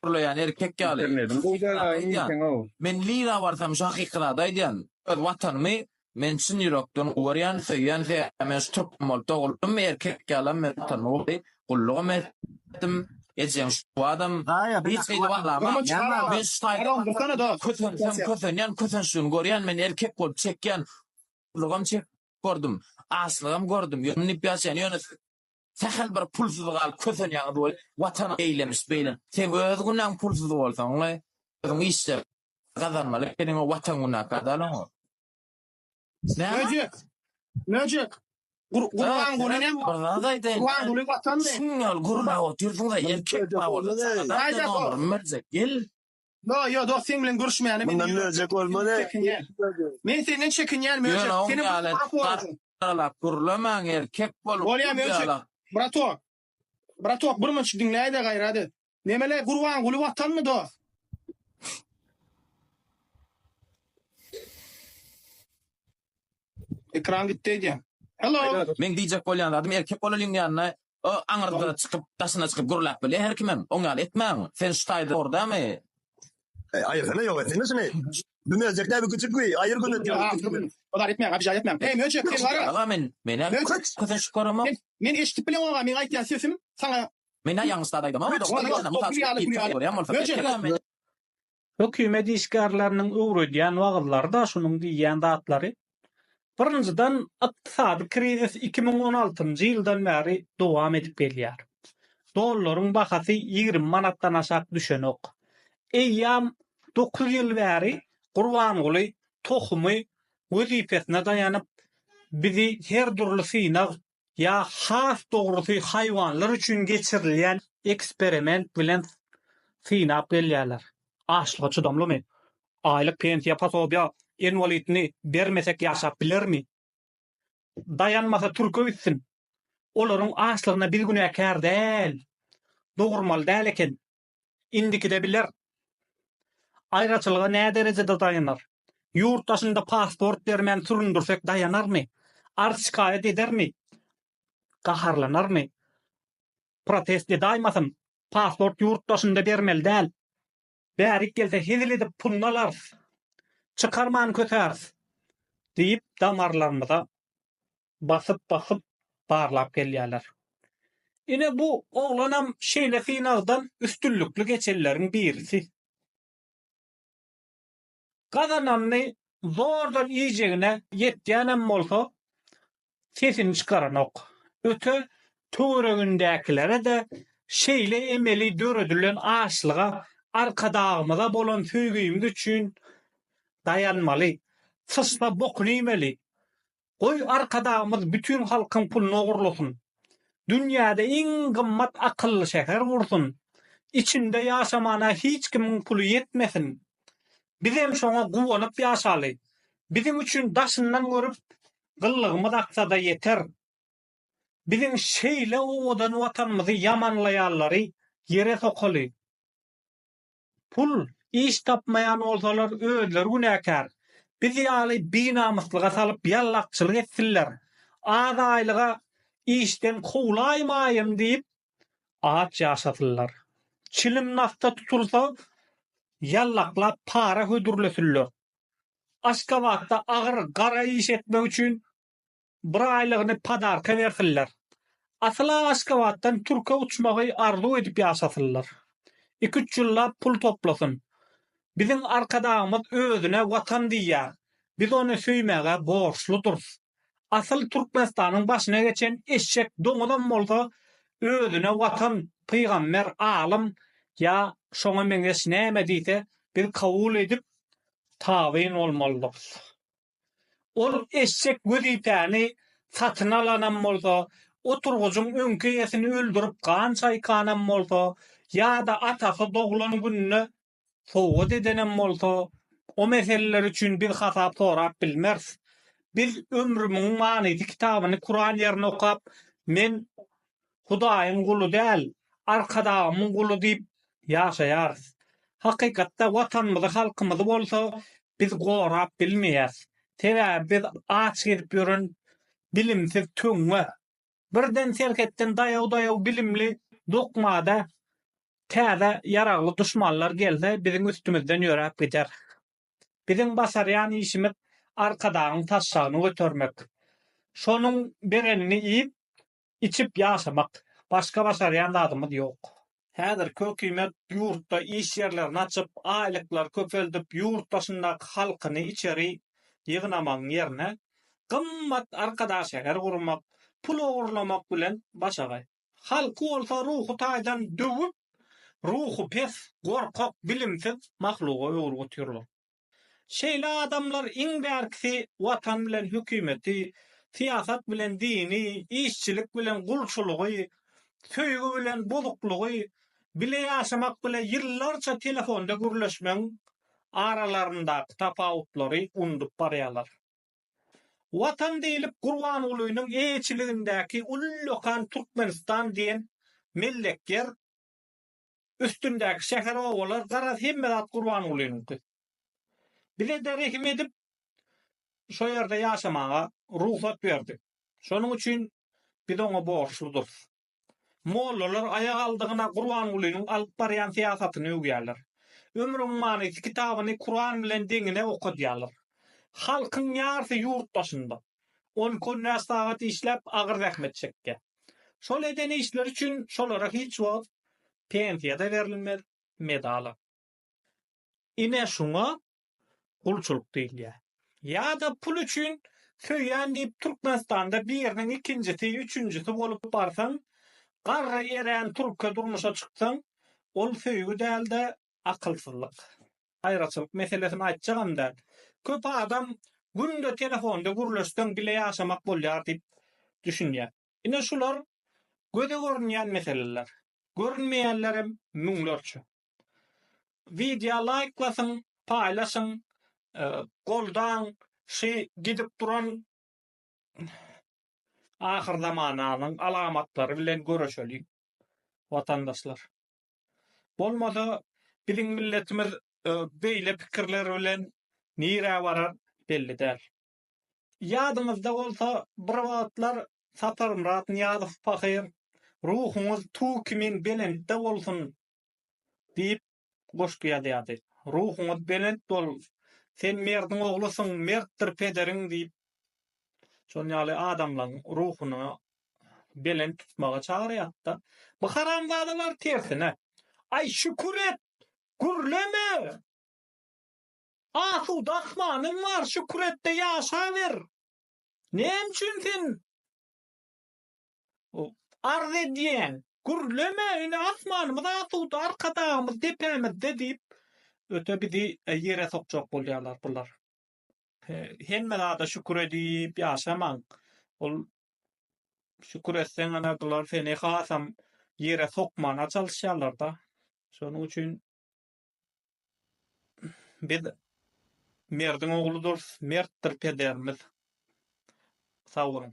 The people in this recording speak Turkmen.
Gürleýän erkek ýaly. Internetiň gowy däl Aýdýan. Men nirä barsam şu hakyky zady aýdýan. Öz watanymy men çyn ýürekden gowy görýän, söýýän sebäbi men şu türkmen bolup doguldym, erkek ýalam men watanyma gowy gullugam etdim. Ejeň şu adam hiç hili baglama. Men şu taýda kösensem kösenýän, kösençligini görýän, men erkek bolup çekýän. Gullugam çekip gördüm, açlygam gördüm. Ýöne diýip ýaşaýan. Ýöne Sähel bir pulsuz galyp kösenýäňiz weli watan eýlemiş beýle seň öz günäň pulsuz bolsaňly özüň işläp gazanmaly ekeniňo watan günäkär däl oňa. Näme? Möjek. Möjek. Gurbanguly näme? Bir zat aýdaýyn. Gurbanguly watanmy? Şuň ýaly gürläp otyrsyňda erkek bar bolsa saňa da nomerymy berjek gel. Ýo ýo dost seň bilen görüşmäne men Mundan möjek bolmaz ey. Çekinýän. Men senden çekinýän möjek. Ýöne oň Seni ýaly garalap gürlemäň erkek bolup Bolýa möjek. Bratok. Bratok bir munçuk diňläýde gaýrat et. Nemele Gurbanguly watanmy dost? Ekran gitdi öýdýän. Hello. Meň diýjek bolýan zadym erkek bolalyň ýanyna o aňyrda çykyp daşyna çykyp gürläp bilýär her kimem. Oň ýaly etmäň. Sen şu taýda dogry-damy? Eý aýyrsana ýok etsene şuny. Bu möjek näme küçük güý aýyr gün ötýär. O zat etmäň abijat etmäň. Eý möjek sen gara. Aga men menä kösençlik göremok. Men eşidip bileňoga meň aýtýan sesim saňa. Menä ýalňyş zat aýdamok. Möjek. Hökümet işgärleriniň öwredýän wagyzlary-da şunuň diýýän zatlary. Birinjiden, ykdysady krizis 2016-njy ýyldan bäri dowam edip gelýär. Dollaryň bahasy 20 manatdan aşak düşenok. Eýýäm dokuz ýyl bäri Gurbanguly tohumy wezipesine daýanyp, bizi her dürli synag ýa has dogrusy haýwanlar üçin geçirilýän eksperiment bilen synap gelýärler. Açlyga çydamlymy? Aýlyk pensiýa, posobiýa, inwalidini bermesek ýaşap bilermi? Daýanmasa türke gitsin. Olaryň açlygyna biz günäkär däl. Dogurmaly däl eken. Indikide biler. Aýraçylyga nä derejede daýanar? Ýurt daşynda pasport bermän süründürsek daýanarmy? Arz-şikaýat edermi? Gaharlanarmy? Protest edaýmasyn. Pasport ýurt daşynda bermeli däl. Bärik gelse hezil edip puluny alarys. Çykarman kösäris. Diýip damarlarymyza basyp-basyp barlap gelýärler. Ine bu oglanam şeýle synagdan üstünlikli geçenleriň birisi. Gazananyny zordan iýjegine ýetýänem bolsa, sesini çykaranok. Öte töweregindäkilere-de şeýle emeli döredilen açlyga Arkadagymyza bolan söýgimiz üçin daýanmaly, syçsa bokuny iýmeli, Goý Arkadagymyz bütin halkyň puluny ogurlasyn. Dünýäde iň gymmat akylly şäher gursun. Içinde ýaşamana hiç kimiň puly ýetmesin. Bizem şoňa guwanyp ýaşaly. Biziň üçin daşyndan görüp gyllygymyz aksada ýeter. Biziň şeýle owadan watanymyzy ýamanlaýanlary ýere sokaly. Pul, iş tapmaýan bolsalar özleri günäkär. Biz ýaly binamyslyga salyp ýallakçylyk etsinler. Az aýlyga işden kowlaýmaýyn diýip aç ýaşasynlar. Çilim nasda tutulsa ýallaklap para hödürlesinler. Aşgabatda agyr gara iş etmek üçin Bir aýlygyny podarka bersinler. Asyl-a Aşgabatdan türke uçmagy arzuw edip ýaşasynlar. Iki-üç ýyllap pul toplasyn. Biziň Arkadagymyz özüne Watan diýýär. Biz ony söýmäge borçludyrys. Asyl Türkmenistanyň başyna geçen eşek doňuzam bolsa özüne Watan, pygamber, alym ýa şoňa meňzeş näme diýse biz kabul edip tabyn bolmalydyrys. Ol eşek wezipäni satyn alanam bolsa, oturgyjyň öňki eýesini öldürip gan çaýkanam bolsa, ýa-da atasy doglan gününe sowgat edenem bolsa, o meseleler üçin biz hasap sorap bilmeris. Biz Ömrümiň manysy kitabyny Kuran ýerine okap, men Hudaýyň guly däl, Arkadagymyň guly diýip ýaşaýarys. Hakykatda Watanymyzy, halkymyzy bolsa biz gorap bilmeýäs. Sebäbi biz aç gezip ýören bilimsiz töňňe. Birden serhetden daýaw-daýaw bilimli dokmada. Täze ýaragly duşmanlar gelse biziň üstümizden ýöräp gider. Biziň başarýan işimiz Arkadagyň taşşagyny götermek. Şonuň berenini iýip, içip ýaşamak. Başga başarýan zadymyz ýok. Häzirki hökümet ýurtda iş ýerlerini açyp, aýlyklary köpeldip, ýurt daşyndaky halkyny içeri ýygnamagyň ýerine, gymmat Arkadag şäher gurmak, pul ogurlamak bilen başagaý. Halky bolsa ruhy taýdan döwüp, ruhy pes, gorkak, bilimsiz mahluga öwrüp otyrlar. Şeýle adamlar iň bärkisi watan bilen hökümeti, syýasat bilen dini, işçilik bilen gulçulygy, söýgi bilen bozuklygy, bile ýaşamak bile ýyllarça telefonda gürleşmegiň aralaryndaky tapawutlary unudyp barýarlar. Watan diýlip Gurbangulynyň eýeçiligindäki ullakan Türkmenistan diýen mellek ýer, üstündäki şäher-obalar, garaz hemme zat Gurbangulynyňky. Bize-de rehim edip, şo ýerde ýaşamaga rugsat berdi. Şonuň üçin biz oňa borçludyrys. Mollalar aýak aldygyna Gurbangulynyň alyp barýan syýasatyny öwýärler. Ömrüň manysy kitabyny Kuran bilen deňine okadýarlar. Halkyň ýarsy ýurt daşynda. On iki-on bäş sagat işläp agyr zähmet çekýär. Şol eden işleri üçin şolara hiç wagt pensiýa-da berilmez, medala. Ine şuňa gulçulyk diýilýär. Ýa-da pul üçin söýýän diýip Türkmenistanda biriniň ikinjisi, üçünjisi bolup barsaň, garry erän türke durmuşa çyksaň, ol söýgi däl-de, akylsyzlyk. Aýraçylyk meselesini aýtjagam däl. Köp adam günde telefonda gürleşseň bile ýaşamak bolýar diýip düşünýär. Ine şular göze görünýän meseleler. Görünmeýänlerem müňlerçe. Wideo laýk basyň, paýlaşyň, goldaň şy gidip duran ahyrzamananyň alamatlary bilen göreşeliň watandaşlar. Bolmasa biziň milletimiz beýle pikirler bilen nirä barar belli däl. Ýadyňyzda bolsa bir wagtlar Saparmyrat Nyýazow pahyr Ruhuňyz tug kimin belentde bolsun Diýip, goşgy ýazýardy. Ruhuňyz belent bol, sen merdiň oglusyň, mertdir pederiň diýip, şon ýaly adamlaryň ruhuny belent tutmaga çagyrýardy-da. Bu haramzadalar tersine, Aý, şükür et, gürleme! Asuda asmanyň bar, şükür et-de ýaşaber! Näme üçin sen Arz edýän, gürleme, ine asmanymyz asuda, arkadagymyz depämizde diýip, öte bizi ýere sokjak bolýarlar bular. Hemme zada şükür edip ýaşamaň. Ol şükür etseň ana bular seni hasam ýere sokmana çalyşýarlar-da. Şonuň üçin biz merdiň ogludyrys, mertdir pederimiz. Sag boluň.